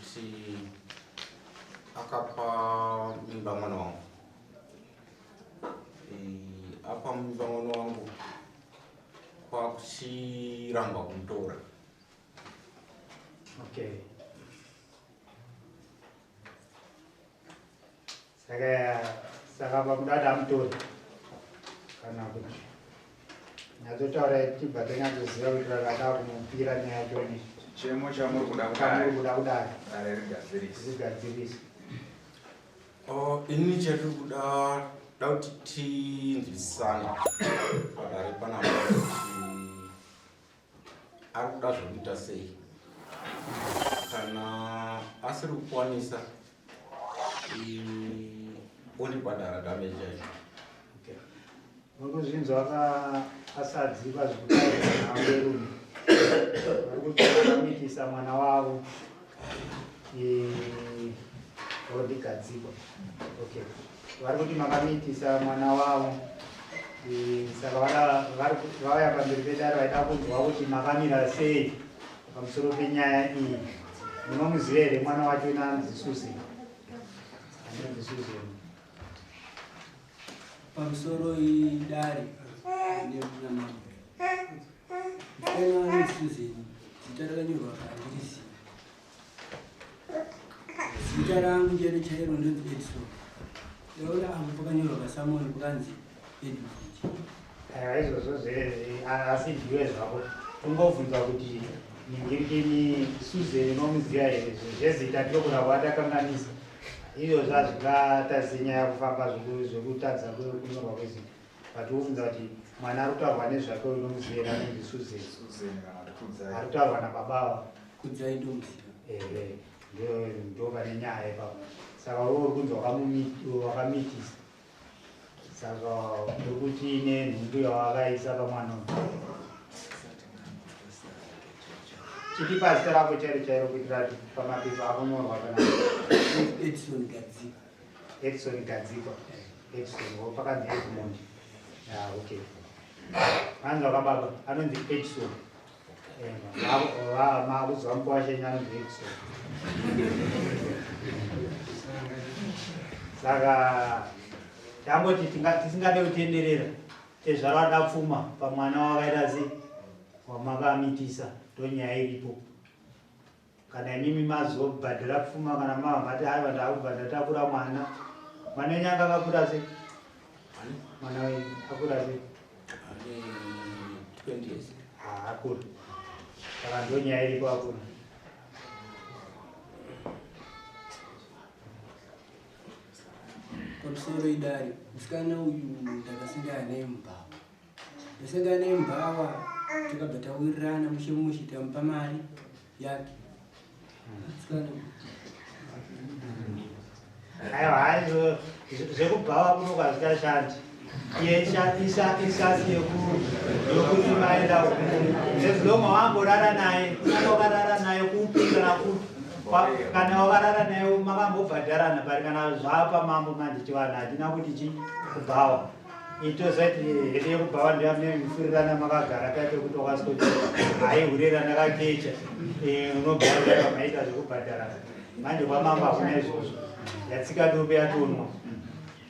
kuti akapa mimba mwana wangu. Apa mimba mwana wangu kwakuchiramba kumutora. Okay. Saka pamuda kuti amutore kana kuti nyatsotaura tibva tanyatsoziva kuti vakada kumupira nyaya yacho ne Chemo chamuri kuda chamuri kudai kuda kudai dare rigadzirise. Rigadzirise. Oh, ini chatiri kuda da kuti tinzwisisane padare panapa kuti ari kuda zvekuita sei. Kana asiri kukwanisa, ondibhadhara damage yacho. Okay. Muri kuzvinzwa asadzipa zvekutaura naverume vari kuti vakamitisa mwana wavo odigadzikwa. Okay. Vari kuti makamitisa mwana wavo, saka vauya pamberi pedare vaida kunzwa kuti makamira sei pamusoro penyaya iyi. Munomuziva here mwana wacho inanzi Susan? Anonzi Susan. Pamusoro idare nemunamambo. Musikana anonzi Susan, zita rakanyorwa handirizivi. Zita rangu chairo chairo ndonzi Edson. Ndaona apo pakanyorwa pasamoni pakanzi Edmund. Aiwa, izvozvo asi ndiwe zvako tongobvunza kuti ningirikini Susan unomuziva here? Zvezita tinogona kuva takanganisa. Izvozvo hazvingatadzise nyaya kufamba zvekutadza kunyorwa kwezita, but wobvunza kuti mwana ari kutaurwa nezvake unomuziva here anonzi Susan? Susan kana kuti Kudzai. Ari kutaurwa nababa ava. Kudzai ndomuziva. Ehe, ndo pane nyaya ipapo. Saka iwe uri kunzi wakamitisa, saka uri kuti nenhumbu yawakaisa pamwana uyu. Chitipa zita rako chairo chairo kuitira kuti pamapepa akunyorwa kana. Edson Gadzikwa. Edson Gadzikwa. Edson wo pakanzi Edmond. Ah, okay. Anzi wakababa anonzi Edson. Makuziva mukuwashenyu anonzi Edson. Saka tangoti tisingade kutenderera, tezvara vada pfuma pamwana wakaita sei wamakamitisa, ndonyaya iripo. Kana imimi mazobhadhara pfuma kana mava mati aiwa ndakubva ndatakura mwana, mwana wenyu anga akakura sei? Mwana wenyu akura sei? Ane 20 years. Ah, akura. Saka ndonyaya iripo, akura. Pamusoro idare, musikana uyu ndakasangana naye mubhawa. Ndasangana naye mubhawa, takabva tawirirana mushe mushe, tamupa mari yake. Musikana uyu. Aiwa, haizvo zvekubhawa kuno kwazvikashandi. Isasi yokuti maenda as long wamborara naye, kunyange wakarara naye kupi kana kupi, kana wakarara naye makambobhadharana pari kana zvapa mambo manje chivanhu hachina kuti chi kubhawa itozati hede yekubhawa ndeyamunofurirana makagara paya pekuti wakasoti haihurerana kakecha, unobhadhara maita zvekubhadharana. Manje kwamambo hakuna izvozvo, yatsika dope yatonwa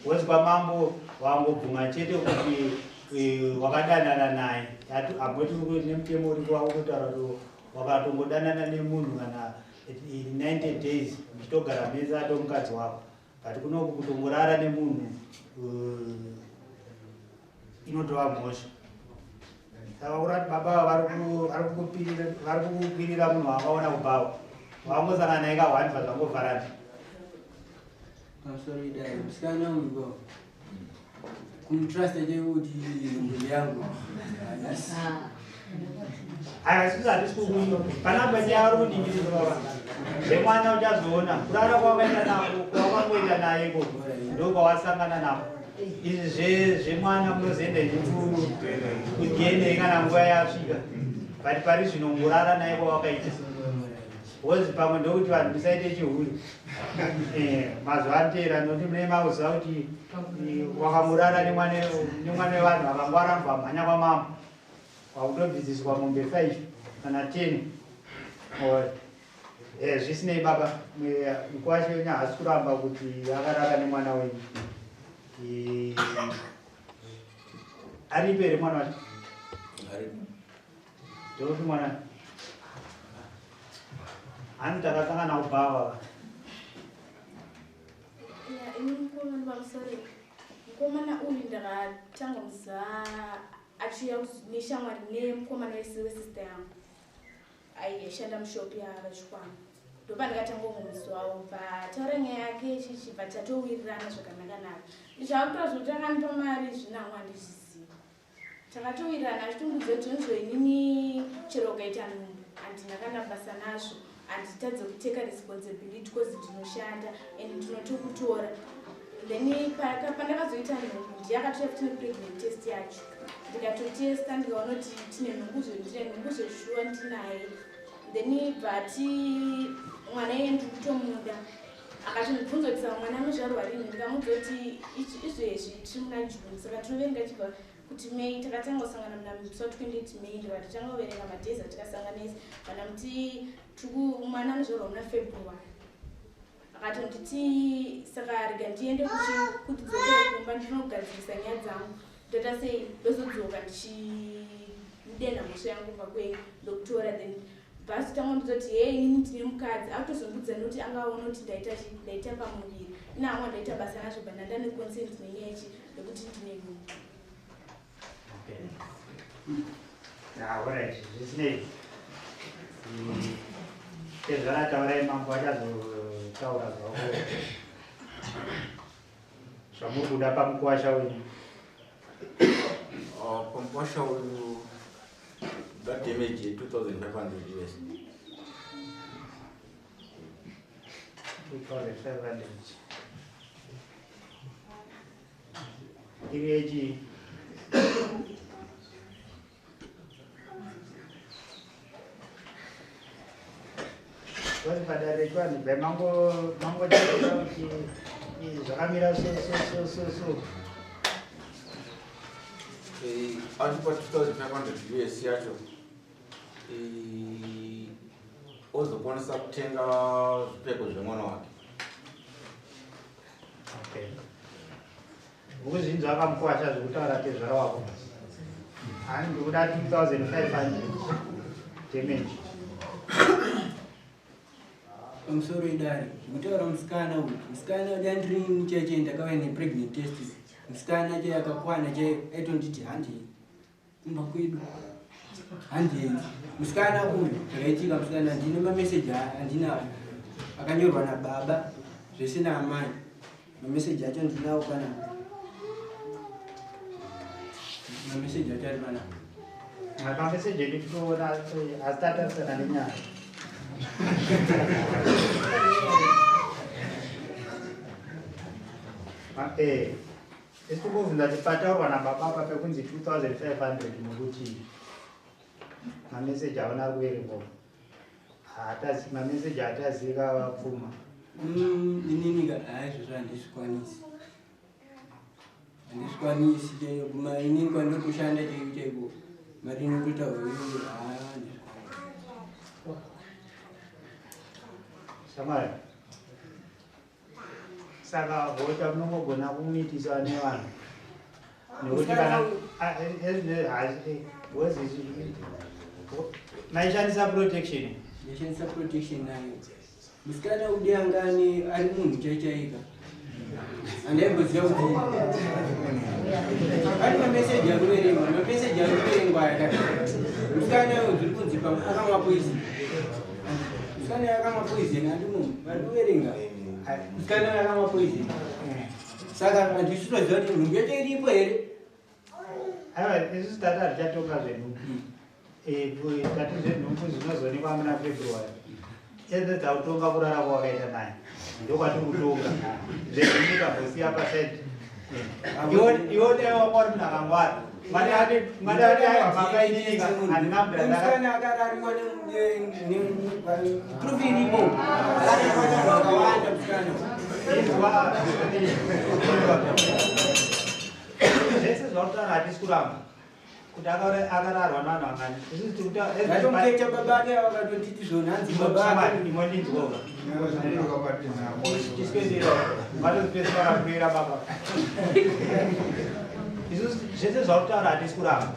wozi kwamambo wangobvuma chete kuti wakadanana naye. Amboti nemutemo uripo wakutotaura kuti wakatongodanana nemunhu kana in 90 days muchitogara mese ato mukadzi wako, but kunoku kutongorara nemunhu inotova mhosva. Saka kurati baba vari kukukwirira munhu wakaona kubhawa wangosangana naye kahwanibva zvangovharana. Pamusoro idare, musikana uyu ko kumutrusta chaiwo kuti nhumbu yangu handisi. Aiwa, isusu hatisi panapa nyaya uri kuningirira baba zvemwana uchazoona kurara kwawakaita nako kwawakangoita naye iko ndo kwawasangana nako. Izvi zvemwana munozoenda imi kuDNA kana nguva yasvika, but pari zvino ngorara naye kwawakaita wozi pamwe ndokuti vanhu musaite chihure. Mazuva anoteera nokuti mune makuziva kuti wakamurara nemwana wevanhu akangwara mvamhanya kwamambo wakutobvisiswa mombe 5 kana 10. Eh, zvisinei baba, mukwasha wenyu haasi kuramba kuti akarara nemwana wenyu. Eh, aripo here mwana wacho? Aripo. Ndeupi mwana? Hanzi takasangana kubhawa. Ya, ini mukomana, pamusoro, mukomana uyu ndakatanga muziva achiuya neshamwari nemukomana wesista yangu aishanda mushopu yavachikwama. Ndopandakatanga kumuzivawo, bva taura nyaya yake chichibva tatowirirana zvakanaka-naka. Zvakutora zvokuti akandipa mari zvinangu handizvizivi. Takatowirirana achitongudza kuti zvonzvo inini chero ukaita nhumbu handina kana basa nazvo, handitadze kuteka responsibility cause ndinoshanda and ndinotokutora. Then pandakazoita nhumbu ndiye akatoya futi nepregnant test yacho, ndikatotesta ndikaona kuti tine nhumbu, ndine nhumbu zveshuwa ndinaye. Then bvati mwana iye ndiri kutomuda. Akatondibvunza kuti saka mwana anozvarwa rini, ndikamudza kuti izvezvi tiri muna June, saka tinoverenga chibva kuti May. Takatanga kusangana muna musi wa28 May, ndikati tanga kuverenga madays atikasanganisa kana muti mwana anozvarwa muna February. Akatonditi saka rega ndiende kuti dzokere kumba ndinogadzirisa nyaya dzangu, ndoita sei, ndozodzoka ndichidenha mhosva yangu kubva kwenyu ndokutora. Then bhasi tanga ndizoti hei, inini ndine mukadzi. Akutozondudza nekuti angaona kuti ndaita chi ndaita pamuviri ina ndaita basa nazvo, but ndandane consent nenyaya ichi nekuti ndine nhumbu. Okay. Ah, alright, zvisinei. Tezvarataurai mambo achazotaura zvavo zvamuri kuda pamukwasha wenyu. Pamukwasha uyu that damage ye2500 US. 2500 iri yechii? Basi padare rechivanhu bva mangotaura kuti izvi zvakamira so so so so so. Achipa 2500 US yacho, ozokwanisa kutenga zvipfeko zvemwana wake. Okay, mukuzvinzwa kamukwasha zvekutaura tezvara wako? Hani ndikuda 2500 damage. Pamusoro idare, zvekutaura musikana uyu, musikana dandiri cheche ndakauya nepregnant test. Musikana che akakwana che aitonditi handei kumba kwedu, handei. Musikana uyu zvakaitika, musikana ndine mameseji andinawo akanyorwa nababa zvese naamai. Mameseji acho ndinawo panapa, mameseji acho ari panapa. Mameseji edu tinoona asi tatarisana nenyaya. Isi tikubvunza kuti pataurwa nababa apa pekunzi 2500 nokuti mameseji aona ari kuverengwa, mameseji hatazika pfuma. Inini ka haizvozvo handizvikwanisi, handizvikwanisi. Inini kwandinotoshanda chaiko chaiko mari inototaurwa iyoyo handizvikwanisi. Shamwari, saka hota munongogona kumitisa nevanhu nekuti kana maishandisa protection? Ndashandisa protection nayo. Musikana udi anga ane ari munhu chaichaika, handaimboziva kuti ari mameseji akuverengwa, mameseji ari kuverengwa aya. Musikana uyu zviri kunzi akamwa poison, musikana uyu akamwa poison. Andimo vari kuverenga, musikana uyu akamwa poison, saka handisitoziva kuti nhumbu yacho iripo here. Aiwa, isusu tati hatichatonga zvenhumbu. Tati zvenhumbu zvinozoonekwa muna February. Ese dzautonga kurara kwawakaita naye ndokwatiri kutonga. Zvenhumbu tambosiya paside. Iwe dai wanga uri munhu akangwara, mwari ati aiwa baba, inini handina mvura. Musikana akarariwa, proof irimo, akarariwa nevanhu vakawanda musikana. Izwa, zvese zvautaura hatisi kuramba. Kuti akararwa nevanhu vangani. Isusu tiri kutaura Ndatomuketa baba ake vakatonditi zvona hanzi baba ake. Imondinzwa. Chiswedera. Vatozipesa vakakurera baba. Isusu zvese zvauri hatisi kuramba.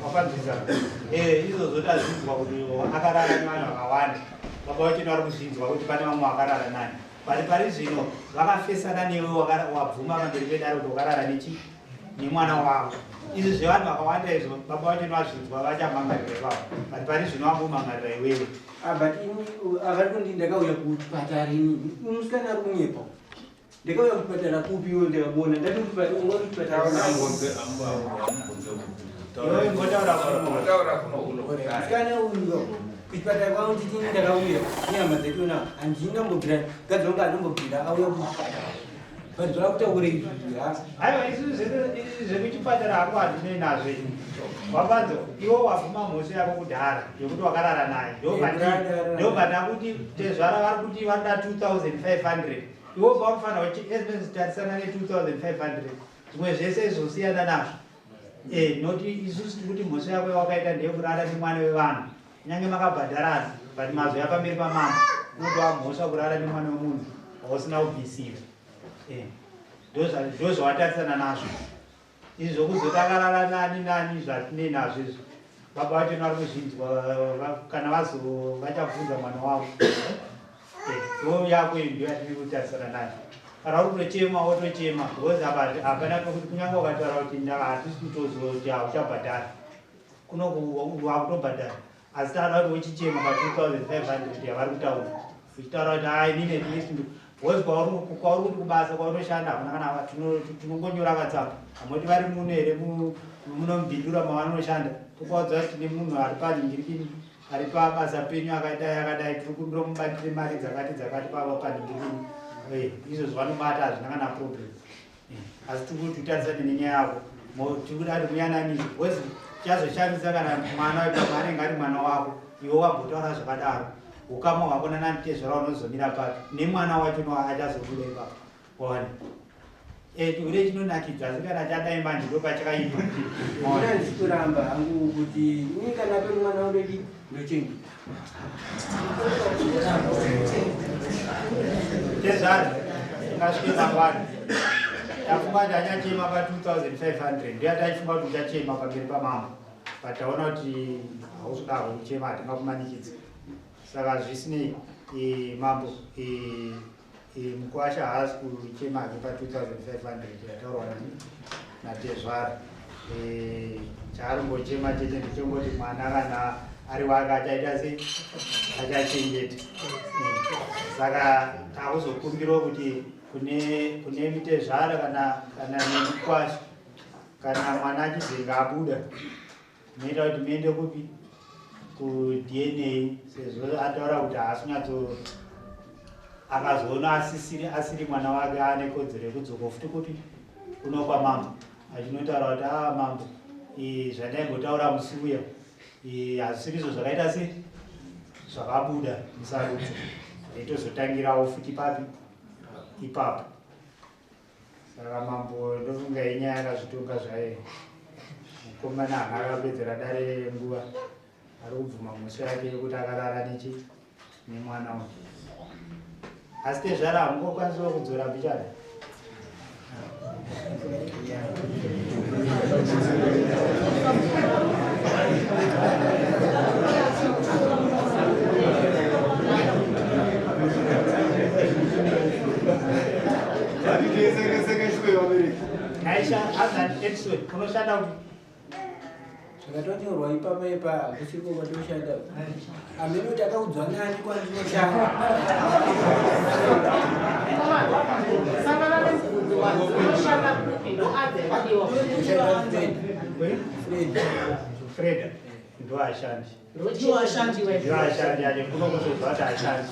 Wapanzwisa. Izvozvo tazvinzwa kuti akarara nevanhu vakawanda. Baba vacho vari kuzvinzwa kuti pane vamwe vakarara nani. But pari zvino vakafesana newe wabvuma pamberi pedare kuti wakarara nechi nemwana wavo. Izvi zvevanhu vakawanda izvo baba vacho vazvinzwa vachamhangarira ipapo. But pari zvino vambomhangarira iwewe. But avari kundi ndakauya kuchipatara ini. Musikana ari kunyepa. Ndakauya kuchipatara kupi iwe ndakakuona. Ndati kuchipatara ungori kuchipatara. Iwewe ngotaura kuno. Taura kuno uno. Musikana uyu kuchipatara kwangu titi ndakauya nehama dzetu na handina mbobvira mukadzi wangu anombobvira auya kuchipatara. But zvakutaura izvi ha. Aiwa isusu zvese zvekuchipatara hako hatinei nazvo izvi. Wapanzo iwe wabvuma mhosva yako kudhara yekuti wakarara naye. Ndobva ndakuti tezvara vari kuti vanoda 2500. Iwe paunofanira kuti as tarisana ne2500. Zvimwe zvese izvosiyana nazvo. Noti isusu tiri kuti mhosva yako yawakaita ndeyekurara nemwana wevanhu. Kunyange makabhadharana but mazouya pamberi pamambo. Unotova mhosva kurara nemwana wemunhu wausina kubvisira. Ndozvawatarisana nazvo. Izvi zvokuzoti akarara nani nani zvatinei nazvo izvi. Baba vacho vari kuzvinzwa kana vachabvunza mwana wavo. Iwe yako iyi ndiyo yatiri kutarisana nayo. Kana uri kutochema wotochema because apa hapana pekuti kunyange ukataura kuti hatisi kutozoti hauchabhadhara. Kuno wakutobhadhara. Asi taada kuti uchichema pa 2500 yavari kutaura. Uchitaura kuti hai inini at least because kwauri kuti kubasa kwaunoshanda hakuna kana tinongonyora katsamba. Hamoti vari muno here munomubhindura mavanoshanda. Tokuvaudza kuti tine munhu ari panhingirikini ari pabasa penyu akadai akadai tiri kumbira mubatire mari dzakati dzakati pava panhingirikini. Izvozvo vanobata hazvina kana problem. Asi tiri kuti utarisane nenyaya yako. Tiri kuda kuti muyananise because chazoshamisa kana mwana wepamwe anenge ari mwana wako iwe wambotaura zvakadaro. Ukama hwako nanatezvara unozomira papi nemwana wacho no achazobuda ipapo. Waona. Chihure chinonakidza asi kana chadai manje ndopachakaipa. Waona. Ndichitoramba hangu kuti ini kana pari mwana wangu ndochengeta. Tezvara ngasvike mangwana. Tafunga kuti achachema pa 2500 ndiyo taifunga kuti uchachema pamberi pamambo. But taona kuti hausi kuda kuchema hatingakumanikidzi. Saka zvisinei mambo mukwasha haasi kuchema hake pa 2500 yataurwa nani natezvara. Chaarimbochema chete ndechongoti mwana kana ari wake achaita sei achachengeta. Saka takuzokumbirawo kuti kune mitezvara kana nemukwasha kana mwana achizenga abuda munoita kuti muende kupi kuDNA sezvo ataura kuti haasi kunyatso akazoona asiri mwana wake ane kodzero yekudzoka futi kupi kuno kwamambo achinotaura kuti mambo zvandaimbotaura musi uya hazvisiri izvo zvakaita sei zvakabuda musarudzo nditozotangirawo futi papi ipapo. Saka mambo ndofunga inyaya yakazvitonga zvayo. Mukomana haana akapedzera dare nguva ari kubvuma mhosva yake yekuti akarara nechi nemwana uyu. Asi tezvara hamungokwanisawo kudzora mbichana. Naisha azani Edson unoshanda kuti zvakatonyorwa ipapa ipa hakusiko kwatoshanda. Hameno kuti akaudzwa nani kwandinoshanda. Sangana nemubvunzo wanzi unoshanda kupi ndoanzi yadiwa. Fred. Freda ndo ashandi. Ndochiwashandiwa. Ndo ashandi aje kuno kuzozwa kuti ashandi.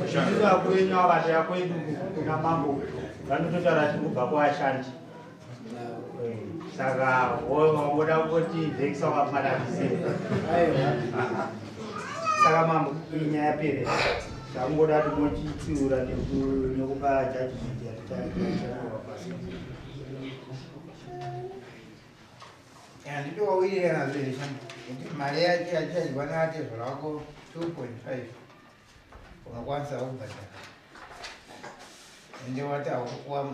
Isusu akuru enyu akatouya kwedu kuna mambo vanototaura tiri kubva kuashandi. Saka wangoda kungoti vhekisa wakafananise. Aiwa. Saka mambo iyi nyaya yapera. Takungoda kuti mochitsiura nekupa judgment yatichapiwa pasi. Handitowawirirana nazvo here shamba kuti mari yacho yachadyiwa naatezvara wako 2.5 unokwanisa kubhadhara ende wati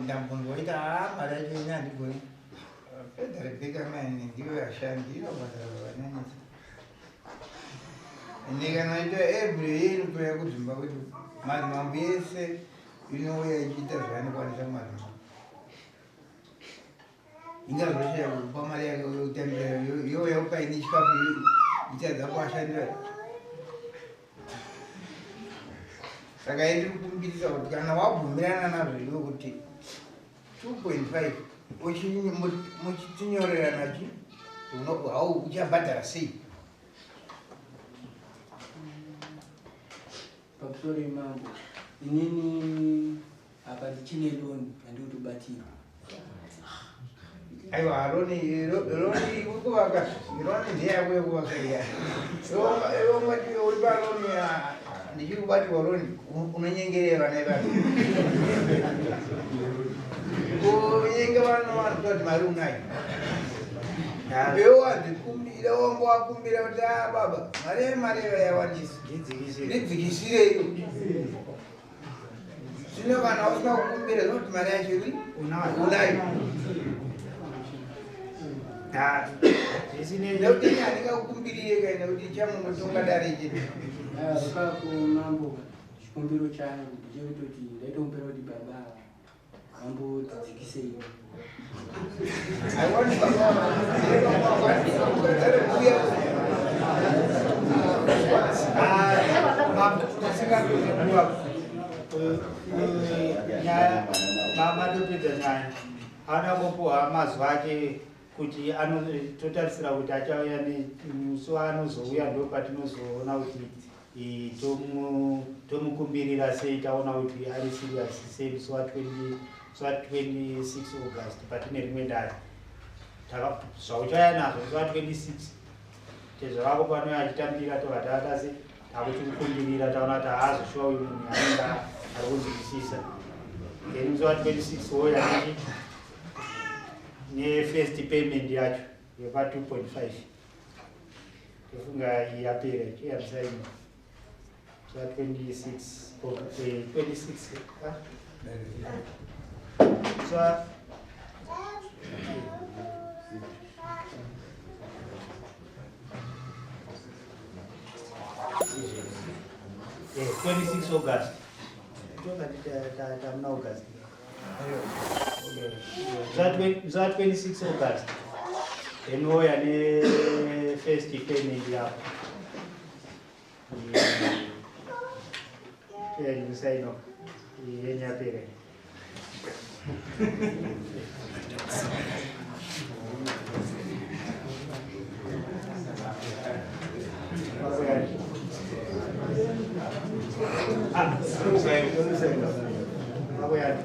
ndambonzwa waita haa mari yacho ini handigoni pedha Rebeka mani ndiyo yashandi inobhadhara zvakanyanyisa ende kana ita every year inotouya kudzimba kwedu madzimambo ese inouya ichiita zvaanokwanisa kumadzimambo ingazosvika kupa mari yake yekutambira youya upaine chikafu itadza kuashandira saka indiri kukumbirisa kuti kana wabvumirana nazvo iwe kuti 2.5 muchitinyorerana chi hau uchabhadhara sei. Pamusoro mambo, inini apa ndichine loan yandikutobatirwa. Aiwa, loan loan kuvaka loan ndeyako yekuvaka iya iwe uri paloan ndichiri kubatirwa loan unonyengerera vana ivavo kunyenga vana vanotoa kuti mari unayo iwe wadzikumbira wanga wakumbira kuti a baba mari yemari iyo yawandisa ndidzikisirei zvino kana usina kukumbira zvinoti mari yacho iri unayo nekuti ini handingakukumbirire kai nekuti chamunotonga dare chete. Ipapo mambo, chikumbiro changu ndechekutoti ndaitomumbira kuti baba vambotidzikisei. I want baba kuuya. Tisingatoziva nyaya matopedza nyaya anoda kupuhwa mazuva ake kuti totarisira kuti achauya musi waanozouya ndo patinozoona kuti tomukumbirira sei taona kuti ari serious sei musi wa26 August patine rimwe dare. Zvauchauya nazvo musi wa26 tezvo vako panouya achitambira tobva taatase takuchikukumbirira taona kuti haazoshuwa uyu munhu anenge ari kunzwisisa then musi wa26 woya nechi nefirst payment yacho yepa 2.5 tofunga iyi yapera ichiyamusaini musi wa26 26 ah? Musi wa 26 August tokati tamuna August musi wa 26 August then woya ne-first payment yako tuyanyusaino yenyapera. Ah, Makoyani.